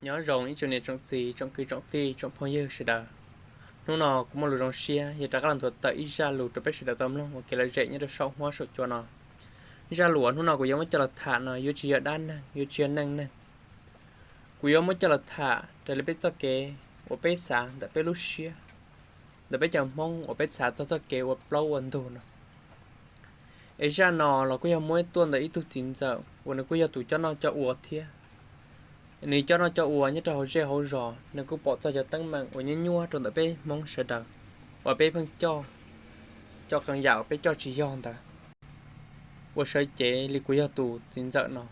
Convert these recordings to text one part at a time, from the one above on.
Nyob zoo ib tsoom niam tsoom txiv, tsoom kwv tsoom tij, tsoom phooj ywg sawv daws. Hnub no kuv muaj lus zoo siab yog rov qab los nthuav tawm ib zaj lus rau peb sawv daws tau mloog ua kev lom zem nyob rau saum huab saum cua no. Zaj lus uas hnub no kuv yuav muab coj los tham no yuav tsis yog dab neeg, yuav tsis yog neej neeg. Kuv yuav muab coj los tham raws li peb txoj kev uas peb xav ntawm peb lub siab, ntawm peb cov Hmoob uas peb xav txog txoj kev ua plaub ua ntug no. Es zaj no los kuj yog muab tuaj ntawm ib tug txiv ntxawm uas nws kuj yog tus coj noj coj ua thiab. Nws coj noj coj ua nyob rau hauv zej hauv zos, nws kuj pom txog cov teeb meem uas nyuaj nyuaj rau ntawm peb Hmoob sawv daws, uas peb pheej coj, coj qee yam uas peb coj tsis yog ntawd, ua sawv cev li kuv yog tus txiv ntxawm no.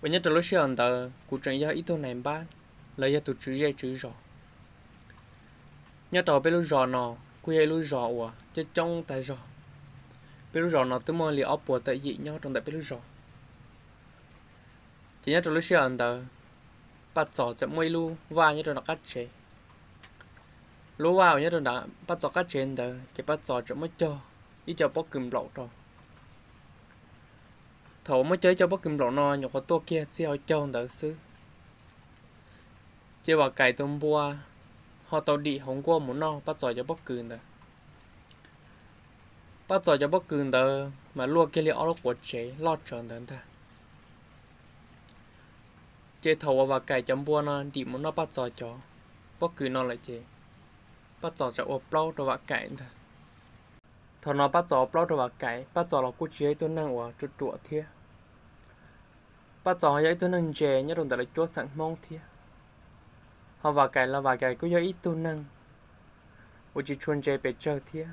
Uas nyob rau lub sij hawm ntawd kuv tseem yog ib tug nais npab, los yog tus tswv zej tswv zos. Nyob rau peb lub zos no kuj yog ib lub zos uas coob coob tag zog. Peb lub zos no twb muaj li ob puas tawm yim nyob rau ntawm peb lub zos. Ces nyob rau lub sij hawm ntawd, Paj Txos txawm muaj ib lub vaj nyob rau nram qab tsev. Lub vaj uas nyob rau nram Paj Txos qab tsev ntawd ces Paj Txos txawm muab cog ib co pob kws nplaum rau. Thaum uas muab cog ib co pob kws nplaum no nyuam qhuav tuaj kiag txij hauv caug ntawd xwb, ces Vam Kaim tus npua ho tau dim hauv nkuaj mus noj Paj Txos cov pob kws ntawd. Paj Txos cov pob kws ntawd mas luaj kiag li ob lub quav tsev loj tsawv ntawd ntag. Ces thaum uas Vam Kaim cov npua no dim mus noj Paj Txos cov pob kws no lawm ces Paj Txos txawm ua plaub rau Vam Kaim ntag. Thaum no Paj Txos ua plaub rau Vam Kaim, Paj Txos los kuj tsis yog ib tug neeg uas ruam ruam thiab. Paj Txos ho yog ib tug neeg ntse nyob rau ntawm lawv cuab xeem Hmoob thiab. Ho Vam Kaim los Vam Kaim kuj yog ib tug neeg uas tsis tshua ntse pes tsawg thiab,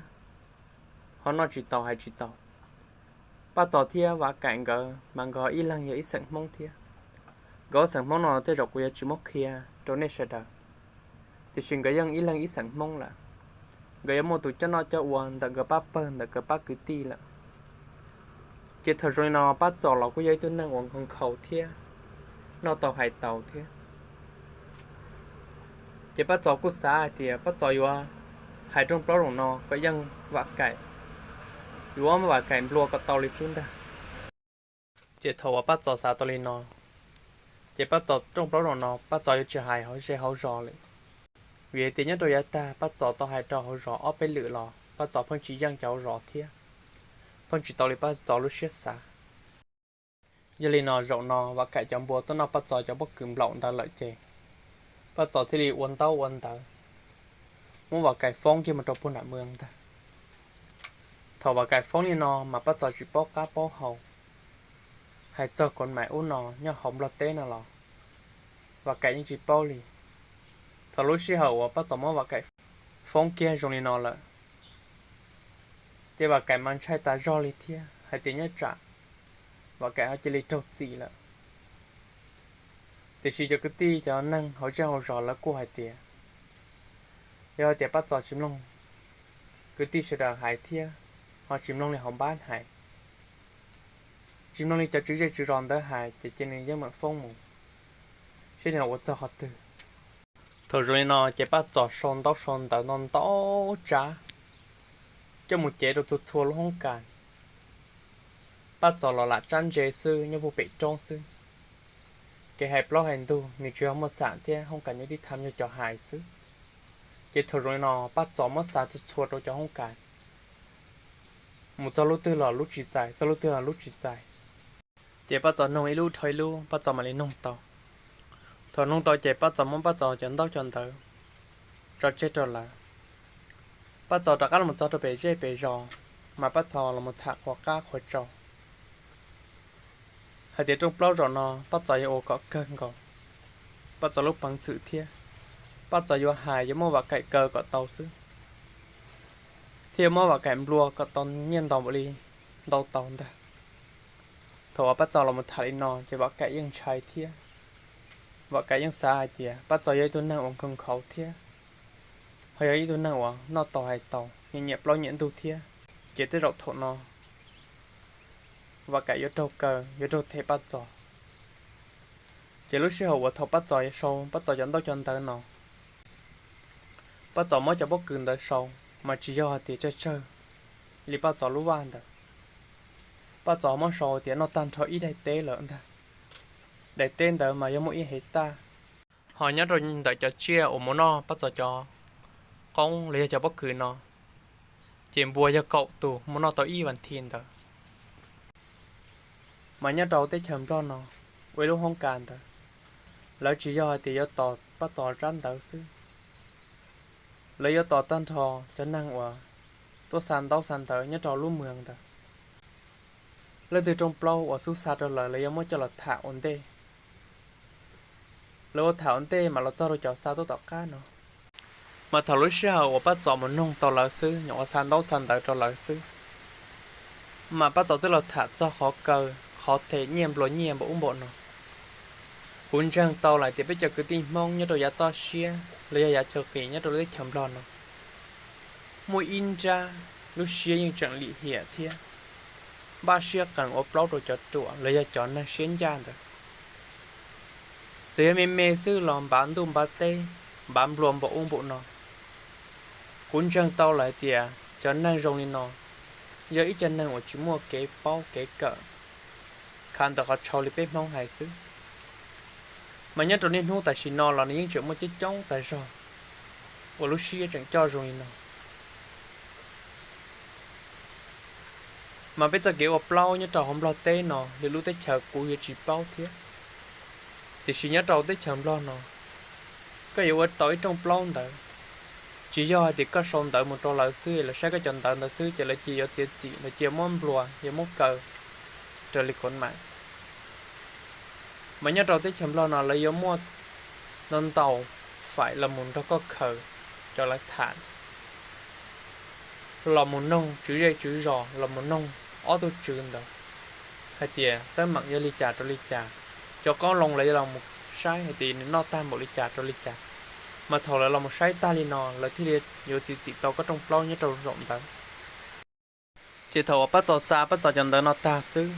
ho noj tsis tau hais tsis tau. Paj Txos thiab Vam Kaim nkawd mas nkawd ib leeg yog ib xeem Hmoob thiab. Nkawd ob xeem Hmoob no tej zaum kuv yuav tsis muab qhia rau nej sawv daws, tiam sis nkawd yeej ib leeg ib xeem Hmoob lawm. Nkawd yuav muaj tus coj noj coj ua ntawm nkawd pab pawg ntawm nkawd pab kwv tij lawm. Ces thaum zoo li no Paj Txos los kuj yog ib tug neeg uas nkhaus nkhaus thiab, noj tau hais tau thiab. Ces Paj Txos kuj xav hais tias Paj Txos yuav hais rooj plaub zaum no kom yeej Vam Kaim, yuav muab Vam Kaim nplua kom tau li xwb ntag. Ces thaum uas Paj Txos xav tau li no, ces Paj Txos rooj plaub zaum no Paj Txos yuav tsis hais hauv zej hauv zos lawm. Vim hais tias nyob rau yav tag Paj Txos tau hais rau hauv zos ob peb lwm los Paj Txos pheej tsis yeej cov hauv zos thiab, pheej tsis tau li Paj Txos lub siab xav. Yog li no zaum no Vam Kaim cov npua tuaj noj Paj Txos cov pob kws nplaum ntawd lawm ces Paj Txos thiaj li ua ntaub ua ntawv muab Vam Kaim foob kiag mus rau puag nram mws ntag. Thaum Vam Kaim foob li no mas Paj Txos tsis paub qab paub hau, hais txog kav mais ub no nyob hauv Nplog teb no los Vam Kaim yeej tsis paub li. Thaum lub sij hawm uas Paj Txos muab Vam Kaim foob kiag zoo li no lawm, ces Vam Kaim mas ntshai tas zog li thiab hais tias nyob tsam Vam Kaim ho cia li raug txim lawm. Tiam sis cov kwv tij cov neeg hauv zej hauv zos lawv kuj hais tias, yog hais tias Paj Txos tsis mloog kwv tij sawv daws hais thiab ho tsis mloog li hauv npab hais, tsis mloog li cov tswv zej tswv zos ntawd hais ces cia nws yeej meem foob mus, seb nws ua txog qhov twg. Thaum zoo li no ces Paj Txos sau ntaub sau ntawv ntau ntau tsab coj mus cev rau txhua txhua lub hoob kas. Paj Txos los lam tsab ntse xwb nyob puag pem roob xwb. Kev hais plaub hais ntug nws tsuas yog muaj xam thiab hoob kas nyob tib tham yog cov hais xwb. Ces thaum zoo li no Paj Txos muab xa txhua txhua rau cov hoob kas, mus txog lub twg los lub tsis txais, txog lub twg los lub tsis txais. Ces Paj Txos noog ib lub dhau ib lub Paj Txos mam li noog tau. Thaum noog tau ces Paj Txos muab Paj Txos cov ntaub cov ntawv tso tseg rau lawv. Paj Txos rov qab los txog rau pem zej pem zos, mas Paj Txos los tham qhuas qab qhuas tsaus hais tias rooj plaub zaum no Paj Txos yuav ua kom kawg nkaus Paj Txos lub peev xwm thiab Paj Txos yuav hais yuav muab Vam Kaim kaw kom tau xwb, thiab yuav muab Vam Kaim nplua kom tau nyiaj ntau npaum li ntau tau ntag. Thaum uas Paj Txos los tham li no ces Vam Kaim yeej ntshai thiab. Vam Kaim yeej xav hais tias Paj Txos yog ib tug neeg uas nkhaus nkhaus thiab, ho yog ib tug neeg uas noj tau hais tau, nyiam nyiam plaub nyiam ntug thiab, ces tej zaum thaum no Vam Kaim yuav raug kaw, yuav raug them Paj Txos. Ces lub sij hawm uas thaum Paj Txos yuav sau Paj Txos cov ntaub cov ntawv no, Paj Txos muab cov pob kws ntawd sau, mas tsis yog hais tias tsawg tsawg li Paj Txos lub vaj ntawd. Paj Txos muab sau tias noj tag nrho ib daim teb lawm ntag. Daim teb ntawd mas yog muaj ib hev taj, ho nyob rau ntawm cov tsiaj uas mus noj Paj Txos cov qoob los yog cov pob kws no, ces npua yog kaum tus mus noj tau ib vas thiv ntawd. Mas nyob rau teb chaws Nplog no, ua ib lub hoob kas ntawd, lawv tsis yog hais tias yuav tos Paj Txos rab ntawv xwb, lawv yuav tos tag nrho cov neeg uas tuaj xa ntaub xa ntawv nyob rau lub moos ntawd. Leej twg rooj plaub uas xub xa rau lawv, lawv yuav muab coj los tham ua ntej. Lawv ua tham ua ntej mas los txog rau cov xa tuaj tom qab no, mas thaum lub sij hawm uas Paj Txos mus noog tau lawv xwb, nyuam qhuav xa ntaub xa ntawv rau lawv xwb, mas Paj Txos twb los tham txog qhov kaw, qhov them nyiaj nplua nyiaj npaum ub npaum no. Kuv ntseeg tau lawm tias peb cov kwv tij Hmoob nyob rau yav toj siab los yog yav chaw qis nyob rau lub teb chaws Nplog no, muaj ib nrab lub siab yeej tseem lim hiam thiab npaj siab qees ua plaub rau cov ruam los yog cov neeg siab ncaj ntawd. Txawm yog me me xwb los npav ntuj npav teb, npav nplua npaum ub npaum no. Kuv ntseeg tau lawm hais tias cov neeg zoo li no yog ib cov neeg uas tsis muaj kev paub kev kawm, khav ntawm qhov tshau li peb Hmoob hais xwb. Mas nyob rau niaj hnub tam sim no los nws yeej tseem muaj coob coob tas zog uas lub siab tseem coj zoo li no. Mas peb txoj kev ua plaub nyob rau hauv Nplog teb no, lwm lub teb chaws kuv yuav tsis paub thiab, tiam sis nyob rau teb chaws Nplog no, koj yuav ua tau ib rooj plaub ntawd, tsis yog hais tias koj sau ntawv mus rau lawv xwb, lawv saib koj cov ntawv ntawd xwb ces lawv cia yuav txiav txim, lawv cia yuav muab nplua yuav muab kaw raws li kov mais. Mas nyob rau teb chaws Nplog no lawv yuav muaj ntau ntau faim los mus nrog koj khaws, cov lawv tham, los mus noog tswv zej tswv zos, los mus noog ob tug tswv ntawd hais tias teeb meem yog li cas rau li cas, cov qoob loo lawv yuav los mus saib hais tias nws noj tag npaum li cas rau li cas. Mas thaum lawv los mus saib tag li no lawv thiaj li yuav txiav txim tau koj rooj plaub nyob rau zaum ntawd. Ces thaum uas Paj Txos xa Paj Txos cov ntawv no tag xwb,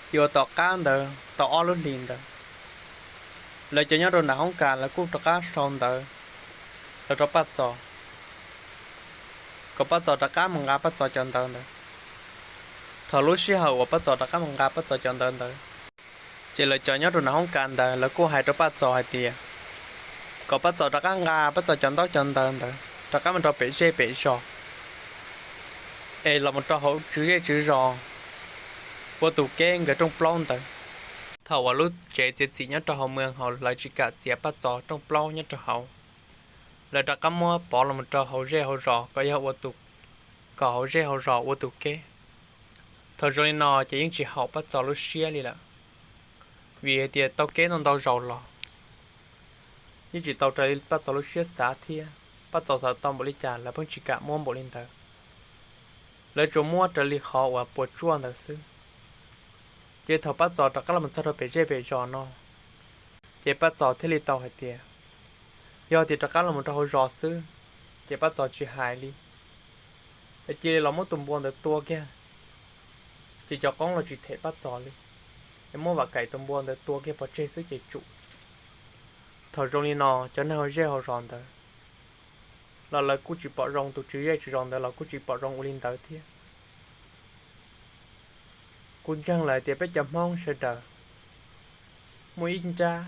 ces uas tom qab ntawd tau ob lub hlis ntawd, lawv cov nyob rau nram hoob kas lawv kuj rov qab sau ntawv los rau Paj Txos, kom Paj Txos rov qab mus nqa Paj Txos cov ntawv ntawd. Thaum lub sij hawm uas Paj Txos rov qab mus nqa Paj Txos cov ntawv ntawd, ces lawv cov nyob rau nram hoob kas ntawd lawv kuj hais rau Paj Txos hais tias kom Paj Txos rov qab nqa Paj Txos cov ntaub cov ntawv ntawd rov qab mus rau pem zej pem zos, es los mus rau hauv tswv zej tswv zos ua tus keb nkawd rooj plaub ntawd. Thaum uas lub tsev txiav txim nyob rau hauv moos hauv lawv tsis kam txiav Paj Txos rooj plaub nyob rau hauv, lawv rov qab muab pov los mus rau hauv zej hauv zos kom yog ua tus, kom hauv zej hauv zos ua tus keb. Thaum zoo li no ces yeej tsis haum Paj Txos lub siab li lawm, vim hais tias tau keb ntau ntau zaus los yeej tsis tau raws li Paj Txos lub siab xav thiab. Paj Txos xav tau npaum li cas lawv pheej tsis kam muab npaum li ntawd, lawv tsuas muab raws li qhov uas puas tsuaj ntawd xwb. Ces thaum Paj Txos rov qab los txog rau pem zej pem zos no, ces Paj Txos thiaj li tau hais tias, yog tias rov qab los mus rau hauv zos xwb, ces Paj Txos tsis hais li, es cia li los muab tus npua ntawd tua kiag, ces cov qoob los tsis them Paj Txos li, es muab Vam Kaim tus npua ntawd tua kiag pov tseg xwb ces tsum. Thaum zoo li no cov neeg hauv zej hauv zos ntawd los lawv kuj tsis pom zoo, tus tswv zej tswv zos ntawd los kuj tsis pom zoo ua li ntawd thiab. Kuv ntseeg lawm tias peb cov Hmoob sawv daws muaj ib nrab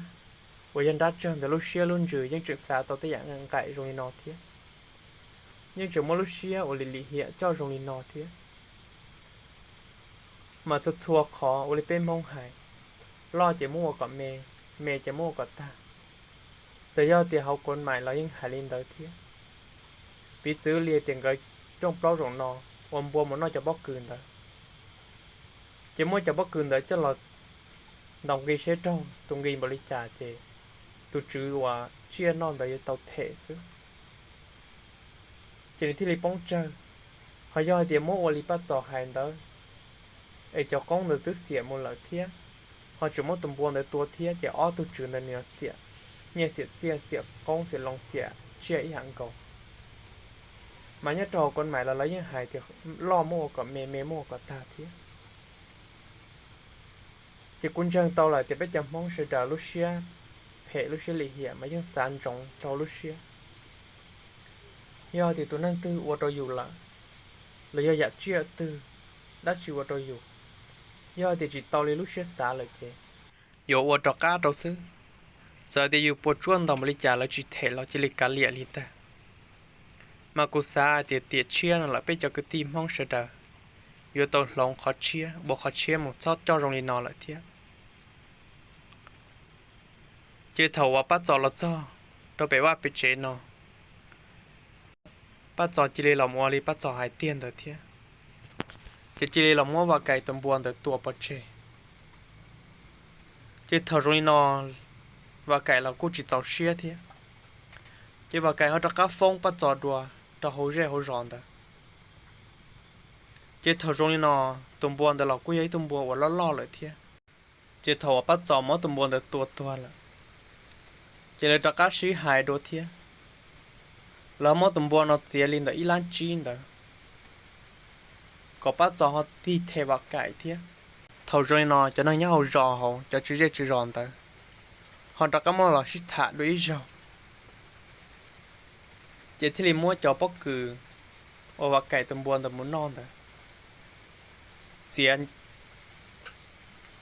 uas yog nrab tsawg ntawm lub siab lub ntsws yeej tseem xav tau tej yam nqaim zoo li no thiab, yeej tseem muaj lub siab uas lim lim hiam coj zoo li no thiab. Mas txhua txhua qhov ua li peb Hmoob hais, loj ces muab ua kom me, me ces muab ua kom tag. Txawm yog tias hauv kov mais los yeej hais li ntawd thiab. Piv txwv li tias nkawd rooj plaub zaum no uas npua mus noj cov pob kws ntawd, ces muab cov pob kws ntawd coj los ntaus nqi seb raug tus nqi npaum li cas ces tus tswv uas tsiaj noj ntawd yuav tau them xwb, ces nws thiaj li poob tsawg. Ho yog hais tias muab ua li Paj Txos hais ntawd, es cov qoob ntawd twb xiam mus lawm thiab, ho tseem muab tus npua ntawd tua thiab ces ob tug tswv ntawd nws yuav xiam nyiaj xiam txiaj xiam qoob xiam loo xiam tsiaj ib yam nkaus. Mas nyob rau hauv kov mais los lawv yeej hais tias loj muab ua kom me, me muab ua kom tag thiab. Ces kuv ntseeg tau lawm tias peb cov Hmoob sawv daws lub siab phem lub siab lim hiam mas yeej xav ntsoov rau lub siab. Yog tias tus neeg twg ua rau yus lawm, los yog yam tsiaj twg dab tsi ua rau yus, yog tias tsis tau li lub siab xav lawm ces yuav ua rov qab rau xwb. Txawm tias yus puas tsuaj ntaus npaum li cas lawv tsis them los cia li kav liam li ntag. Mas kuv xav hais tias tiam tshiab no lawm peb cov kwv tij Hmoob sawv daws yuav tau hloov qhov tshiab ua qhov tshiab mus txhob coj zoo li no lawm thiab. Ces thaum uas Pab Txos los txog rau pem vaj pem tsev no, Pab Txos cia li los ua li Pab Txos hais tiag ntawd thiab. Ces cia li los muab Vam Kaim tus npua ntawd tua pov tseg. Ces thaum zoo li no, Vam Kaim los kuj tsis txaus siab thiab. Ces Vam Kaim ho rov qab foob Pab Txos dua rau hauv zej hauv zos ntawd. Ces thaum zoo li no, tus npua ntawd los kuj yog ib tug npua uas loj loj lawm thiab. Ces thaum uas Pab Txos muab tus npua ntawd tua tuag lawm, ces lawv rov qab sib hais dua thiab. Lawv muab tus npua no txiav li ntawm ib lab tsib ntawd, kom Pab Txos ho tig them Vam Kaim thiab. Thaum zoo li no cov neeg nyob hauv zos hauv cov tswv zej tswv zos ntawd ho rov qab muab los sib tham dua ib zaug. Ces thiaj li muab cov pob kws uas Vam Kaim tus npua ntawd mus noj ntawd txiav,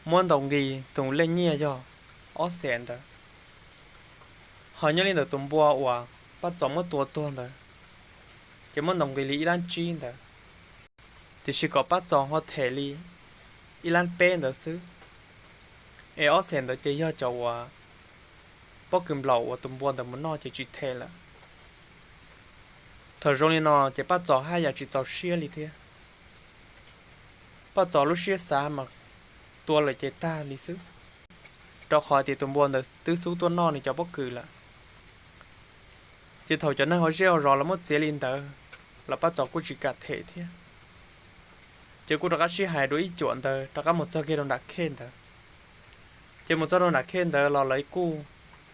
muab ntaus nqi tus lej nyiaj yog ob xees ntawd. Ho nyob li ntawm tus npua uas Pab Txos muab tua tuag ntawd, ces muab ntaus nqi li ib lab tsib ntawd, tiam sis kom Pab Txos ho them li ib lab peb ntawd xwb. Es ob xees ntawd ces yog cov uas pob kws nplaum uas tus npua ntawd mus noj ces tsis them lawm. Thaum zoo li no ces Pab Txos haj yam tsis txaus siab li thiab. Pab Txos lub siab xav mas tua lawm ces tag li xwb, rau qhov tias tus npua ntawd twb xub tuaj noj nws cov pob kws lawm. Ces thaum cov neeg hauv zej hauv zos los muab txiav li ntawd los Pab Txos kuj tsis kam them thiab. Ces kuj rov qab sib hais dua ib cuam ntawd rov qab mus txog kiag rau nram khej ntawd. Ces mus txog rau nram khej ntawd los lawv kuj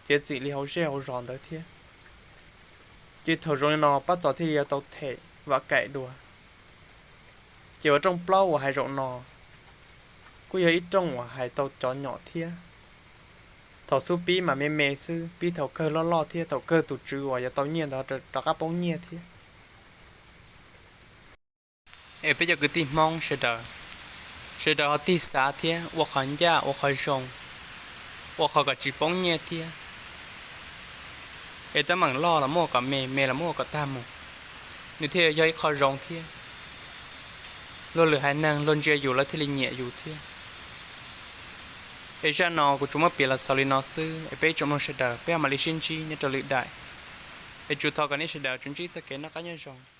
txiav txim li hauv zej hauv zos ntawd thiab. Ces thaum zoo li no Pab Txos thiaj li yuav tau them Vam Kaim dua. Ces ua rooj plaub uas hais zaum no kuj yog ib rooj uas hais tau cov nyom thiab. Thaum xub pib mas me me xwb, pib thaum kawg loj loj thiab thaum kawg tus tswv uas yuav tau nyiaj ntawd rov qab poob nyiaj thiab. Es peb cov kwv tij Hmoob sawv daws, sawv daws ho tig xav thiab ua qhov ncaj ua qhov zoo, ua qhov kom tsis poob nyiaj thiab. Es teeb meem loj los muab ua kom me, me los muab ua kom tag mus, nws thiaj yog ib qho zoo thiab. Luag lwm haiv neeg luag ntsia yus lawv thiaj li nyiam yus thiab. Es zaj no kuv tsuas muab piav los xaus li no xwb, es peb tsoom mloog sawv daws peb ho mam li sib ntsib nyob rau lwm daim. Es tsuas thov kom nej sawv daws tsuas ntsib txoj kev noj qab nyob zoo.